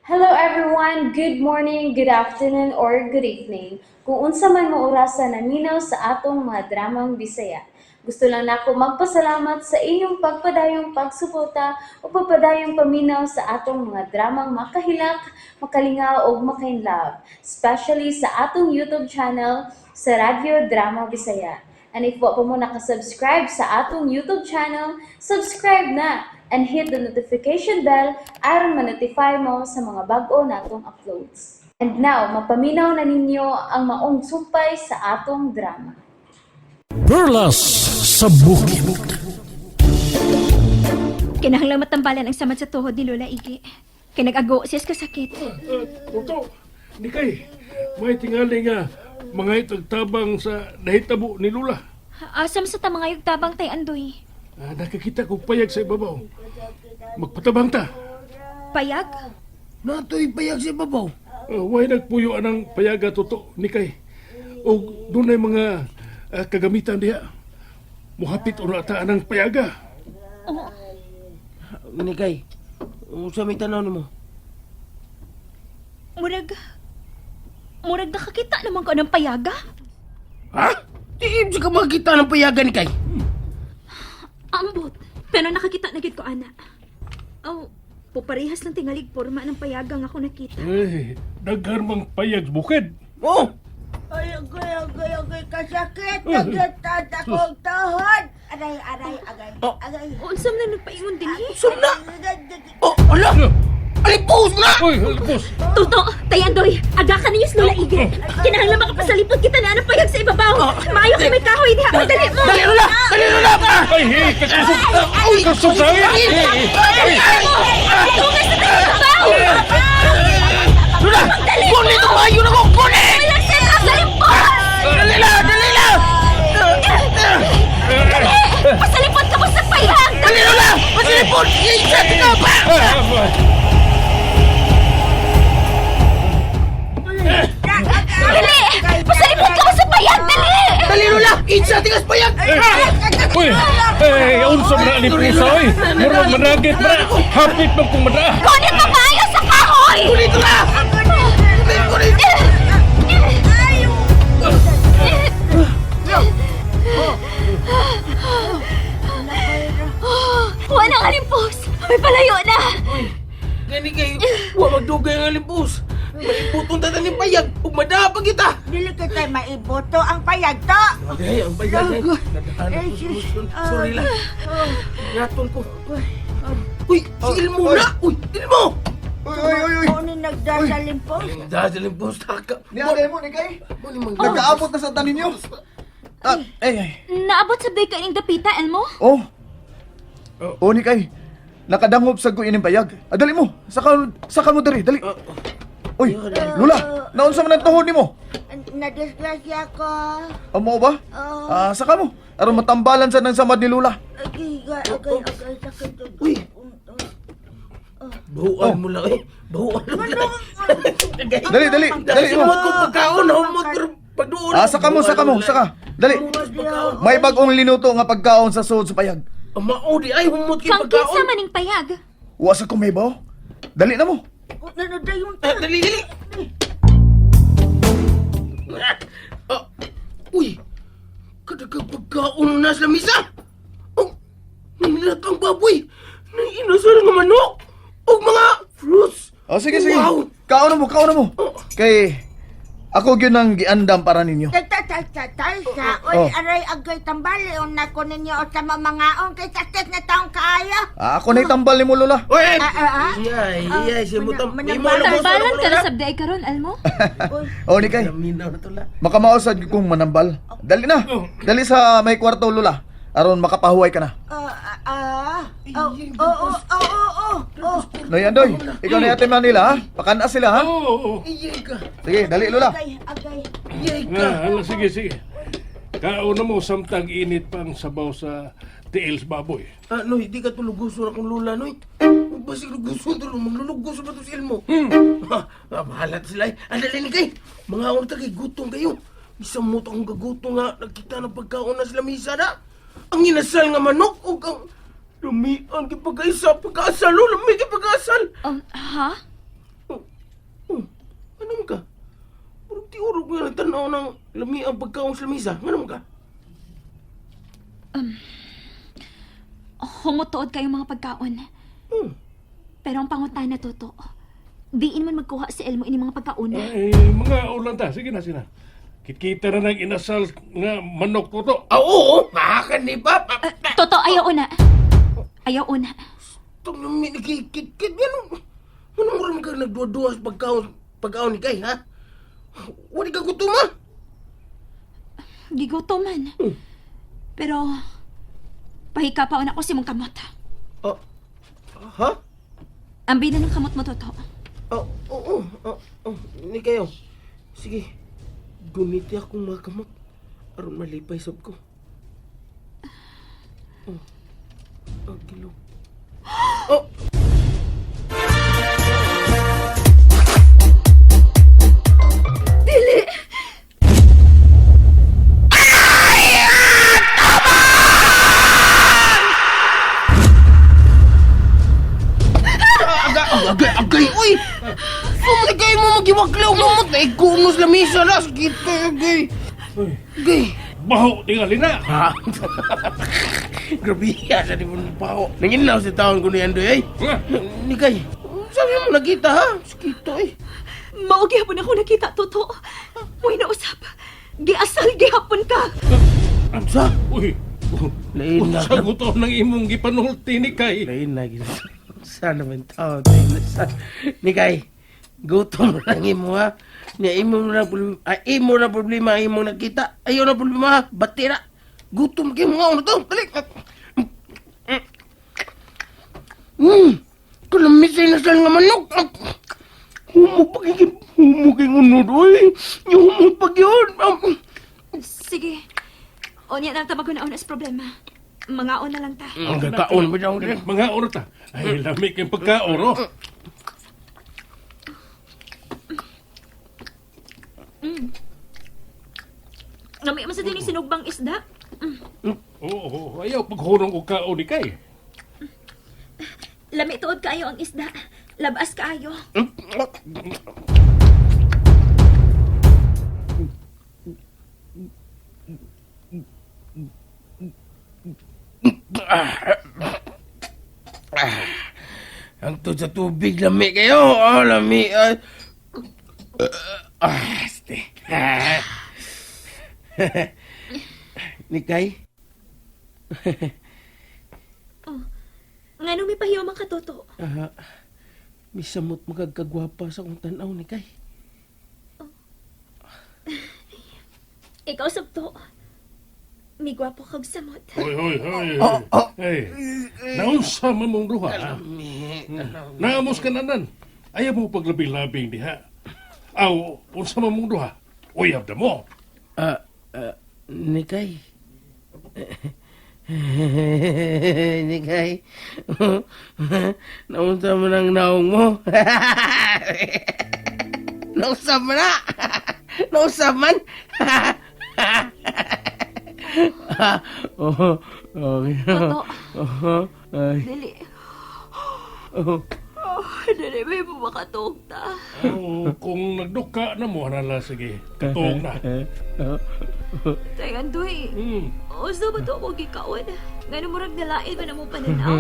Hello everyone! Good morning, good afternoon, or good evening. Kung unsa man mo orasa naminaw sa atong mga dramang Bisaya. Gusto lang nako magpasalamat sa inyong pagpadayong pagsuporta o pagpadayong paminaw sa atong mga dramang makahilak, makalingaw ug makainlove, especially sa atong YouTube channel sa Radyo Drama Bisaya. And if wa pa mo nakasubscribe sa atong YouTube channel, subscribe na and hit the notification bell aron ma-notify mo sa mga bag-o natong uploads. And now, mapaminaw na ninyo ang maong sumpay sa atong drama. Perlas sa Bukid. Kinahanglan matambalan ang samad sa tuhod ni Lola Igi. Kay nag-ago siya sa kasakit. Toto, ni kay, may tingali nga mga itagtabang sa nahitabo ni Lula. Asam sa tamangayog tabang tay Andoy. Nakakita kong payag sa ibabaw. Magpatabang ta. Payag? Natoy payag sa ibabaw. Way nagpuyo anang payaga, Toto, ni kay. O dunay mga kagamitan diha. Muhapit o ta anang payaga. Oo. Nikay, unsa may tanaw nimo? Murag nakakita naman ko ng payaga. Ha? Di sa ka makita ng payagan, Nikay. Ambot. Pero nakakita na gid ko, ana. Oh, puparehas lang tingalig porma ng payaga nga ako nakita. Eh, daghan mang payag sa bukid. Oh, Ay, agay, agay, agay, kasakit. Naglatad akong tuhod. Aray, aray, agay, Oh. agay. Unsa man na nagpaingon dinhi? Sum na! Oh, ala! Alipos na! Uy, boss. Toto, tay Andoy, aga ka ninyo sa Lola Ige. Kinahanglan makapasalipot kita na anang payag sa ibabaw. Maayo kay may kahoy diha. Uy, dali mo. Dali Lola! Dali Lola! Ay, hey, kakusog. Uy! Kusog sa akin. Eh, eh, ay. Tungas na tayo sa ibabaw. Lola! Kunin ito! Maayo na ko! Kunin! Walang set up sa limpos! Dali na! Dali na! Dali! Pasalipot ka mo sa payag! Dali Lola! Masilipon! Isa ka pa! Dali! Pasalipot ka mo sa payag! Dali! Dali Lola! Isa tigas payag! Uy, eh, unsa man na ni pusa oy. Murag managit man. Hapit man kung madaa. Kunin mo maayo sa kahoy! Kunin ito na! Kunin! Kunin! Wala nga limpos! May palayo na! Gani kay, wa magdugay ang alimpos. Maiputon ta taning payag ug madapa kita. Dili kita maiboto ang payag to. Ay, ang payag ay. Nadaanan ko solusyon. Sorry lang. Naton ko. Uy, si Ilmo na! Uy, Ilmo! Uy, uy, uy, uy! Ako ni nagdasalimpos. Dahil limpos taka. Ni ate mo, ni kay? Nagkaabot na sa tanin niyo. Ah, ay, ay. Naabot sa day ka ining dapita, Elmo? Oh. Oh, ni kay. Nakadangop sa ko ining payag. Ah, dali mo. Saka, saka mo dali, dali. Uy, Lula, naunsa man ang tuhod nimo? Nadisgrasya ko. Amo ba? Oo. Ah, saka mo. Aron matambalan sa nang samad ni Lula. Agay, agay, agay, sakit. Uy. Bahuan mo lang eh. Bahuan mo lang. Dali, dali, dali mo. Sumot ko pagkaon, humot ko pagduon. Ah, saka mo, saka mo, saka. Dali. May bagong linuto nga pagkaon sa suod sa payag. Mao di ay humot kay Kang kinsa pagkaon. maning payag? Wa sa kumibaw. Dali na mo. Nanadayon Ah, dali, dali. Ah, uy, kadagang pagkaon na sa lamisa. Oh, nangilat ang baboy. Nang inasal nga manok. Og mga fruits. Oh, sige, sige. Wow. Kaon na mo, kaon na mo. Kay ako gyud ang giandam para ninyo. Tay, sa. Uy, Oh. aray, agay, tambali. Una ko ninyo o sa mamangaon. Kay sakit na taong kaayo. Ah, ako na itambal ni mo, Lola. Uy, Ah, ah, ah. Iyay, iyay, siya mo tam. Tambalan ka na sa day karon, Elmo? Oh, ni kay. Minaw na to la. Makamausad gyud kong manambal. Dali na. Dali sa may kwarto, Lola. Aron makapahuway ka na. Ah, ah, ah. Oh, oh, oh, oh, oh, oh, oh. Noy Andoy, ikaw na ate Manila, ha? Pakana sila, ha? Oo, oo. Iyay ka. Sige, dali, Lola. Agay, agay. Iyay ka. Ah, ala, sige, sige. Kaon na mo samtang init pang sabaw sa tiil sa baboy. Ah, Noy, di ka tuluguso na kong lula, Noy. Basig luguso to, magluluguso ba to si Elmo? Ha, ah, bahala ta sila eh. Ang dali ni kay. Mga unta kay gutom kayo. Isang mo akong gagutom nga, nagkita ng pagkaon na sila misa na. Ang inasal nga manok o ang lumian kay pagkaisa, pagkaasal, oh, lumi kay pagkaasal. Ha? Oh, Oh, ano man ka? Murag tiurog nga lang tanaw ng lami ang pagkaon sa lamisa. Ano man ka? Humutuod kayo mga pagkaon. Hmm. Pero ang pangutana, Toto, diin man magkuha si Elmo ini mga pagkaon. Ay, mga ulan ta. Sige na, sige na. Kikita na ng inasal nga manok toto. Ah, oo! Mahakan ni Pap! Ah, Toto, ayaw una. Ayaw una. Itong lami nagkikit-kit. Ano? Ano mo rin ka nagduwa-duwa sa pagkaon, pagkaon ni Kay, ha? Wala ka gutom, ha? Gigoto man. Pero, pahikapaon ako si mong kamot. Ah, ha? Ang bida ng kamot mo, Toto. Ah, oo, ah, oh, ni kayo. Sige, gumiti akong mga kamot. Aron malipay sab ko. Oh, ang kilo. Oh! Dili! Agay, agay, agay, uy! Sumali kayo mo magiwaklaw gamot na ikunos lamisa na. Sige, agay. Agay. Baho, tingali na. Ha? Grabe, asa di mo baho. Nanginaw sa taon ko ni Andoy, ay. Ha? Nikay, sabi mo nakita, ha? Sakito, eh. Mao gihapon ako nakita, Toto. Mo'y nausap. Giasal gihapon ka. Sa? Uy, Lain na. unsa ko to ng imong gipanulti ni Kay. Lain na, gina. Sana man taon, lain na sa. Nikay, gutom lang imo, ha? Nya imo na problema, ah, imo na problema ang imong nakita. Ayaw na problema, ha? Bati na. Gutom kayo mga ano to. Dali. Kalami sa inasal nga manok. Ah, Humog pag humog yung unod, oy. Yung humog pag yun. Ah, Sige. O niya nang tabag na sa problema. Mangaon na lang ta. Ang kakaon ba daw Mga oras ta. Ay, lami kayong pagkaon, oh. Nami man sa din yung sinugbang isda. Oo, oo, ayaw paghurong og kaon ni Kay. Lami tuod kaayo ang isda. Labas kaayo. Ang to sa tubig, lami kayo. Oh, lami. Ah, ah, este. Ah. Nikay? Ngano may pahiyaw man ka, Toto? Ah, misamot magagkagwapa sa akong tanaw, Nikay. Ikaw sabto. May gwapo kag samot. Hoy, hoy, hoy. Hey, naunsa man mong duha, ha? Naamos ka nanan. Ayaw mo paglabing-labing diha. Aw, unsa man mong duha? Uyab na mo. Ah, ah, Nikay. Nikay. Naunsa mo ng naong mo. Naunsa mo na. Naunsa man. Oh, okay. Toto. Oh, ay. Dili. Oh. Oh, dili may makatuog ta. Aw, kung nagduka na mo, hanala, sige. Katuog na. Tay, Andoy. Hmm. Usa ba to ako gikaon? Ngano murag nalain man ang mong pananaw?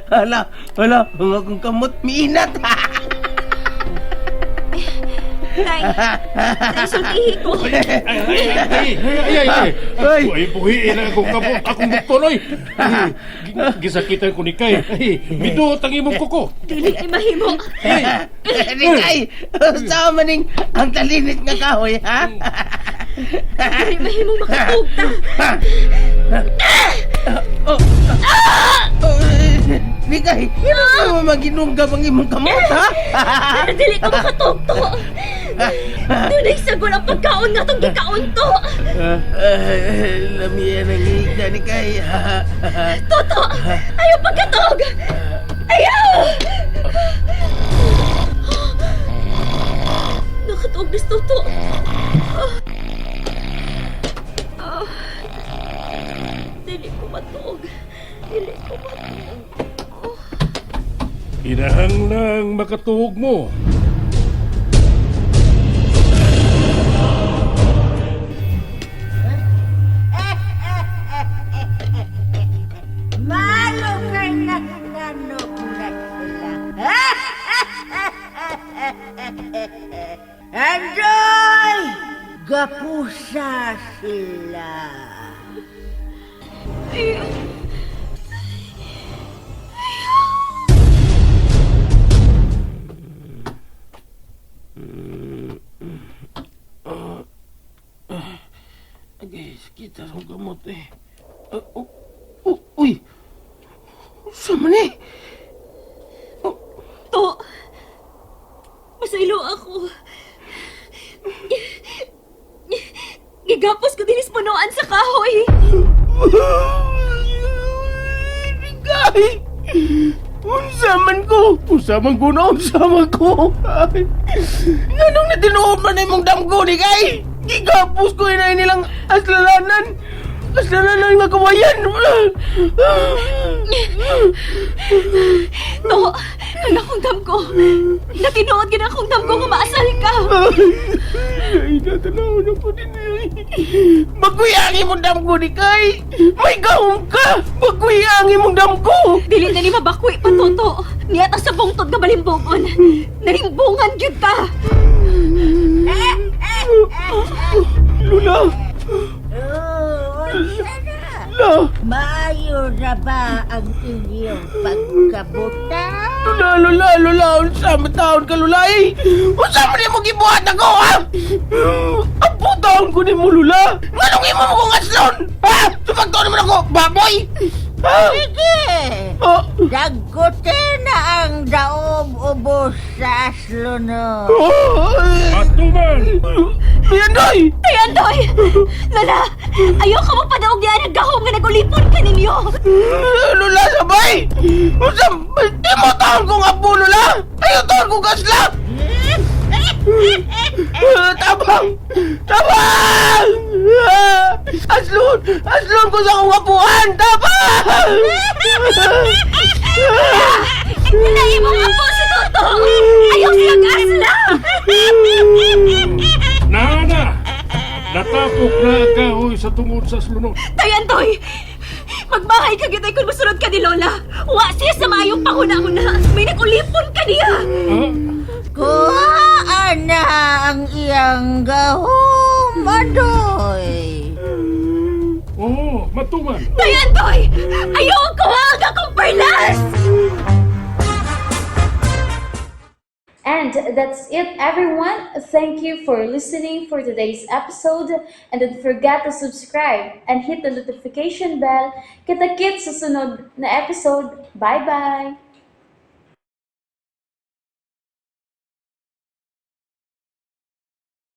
Hala, hala, ang akong kamot miinat. Tay, tay, sultihi ko. Ay, ay, ay, ay, ay, ay, ay. Ay. Ay, buhiin na akong kamot, akong bukton, oy. Ay, Gisakitan ko ni Kay. Ay, miduot ang imong kuko. Dili ni mahimo. Ay, Nikay, sa maning ang talinit nga kahoy, ha? Dili mahimo makatuog ta. Oh, Nikay, ano mo maginunggab ang imong kamot, ha? Pero dili ko makatuog to. Dunay sagol ang pagkaon nga tong gikaon to. Lamian ang higda, Nikay. Toto, ayaw pagkatuog. Ayaw! Nakatuog na si Toto. Ah. Dili ko matuog. Dili ko matuog. Oh. Kinahanglang makatuog mo. Malo kay nahinanok na sila. Andoy! Gapusa sila. Agay, sakit akong gamot eh. Ah, oh, oh, uy! Unsa man eh? To, masaylo ako. Gigapos ko dinis punuan sa kahoy. Bigay! Unsa man ko? Unsa man ko na? Unsa man ko? Ay, nganong natinuod man imong damgo ni kay? Gigapos ko inay nilang aslalanan. Aslalanan nga kawayan. To, ang akong damgo. Natinuod gid akong damgo nga maasal ka. Ay, natanaw na po din eh. Baguy ang imong damgo ni kay. May gahom ka. Baguy ang imong damgo. Dili na ni mabakwi pa, Toto. Niyata sa bungtod nga balimbungon. Nalimbungan gyud ka. Lula, Oh, unsa na? la. Maayo na ba ang inyong pagkabuta? Lula, lula, lula, unsa man taon ka lula eh? Unsa man nimo gibuhat ako ha? Ang putaon ko nimo lula. Nganong imo mo kong aslon? Ha? Sumagtuon naman ako, baboy. Ha? Sige! Oh. Dagkutin na ang daob ubos sa aslono. Oh. Matuman! Biandoy! Tay Andoy! Lola, ayaw ka magpadaog niya ng gahom nga nagulipon ka ninyo. Lula sabay! Unsa di mo taon kong apo lula? Ayaw taon kong kasla! Tabang! Tabang! Ah, Aslon! Aslon ko sa akong apuan! Tabang! Naimong apo si Toto! Ayaw siyang asla! Nana! Natapok na ang kahoy sa tungod sa slunod. Tay Andoy! Magbahay ka gitay kung masunod ka ni Lola! Wa siya sa maayong panguna-una! May nagulipon ka niya! Ah, Kuhaan na ang iyang gahom, Andoy. oo, matuman. Tay Andoy! Ayaw ko ang akong perlas! And that's it, everyone. Thank you for listening for today's episode. And don't forget to subscribe and hit the notification bell. Kita-kits sa sunod na episode. Bye-bye!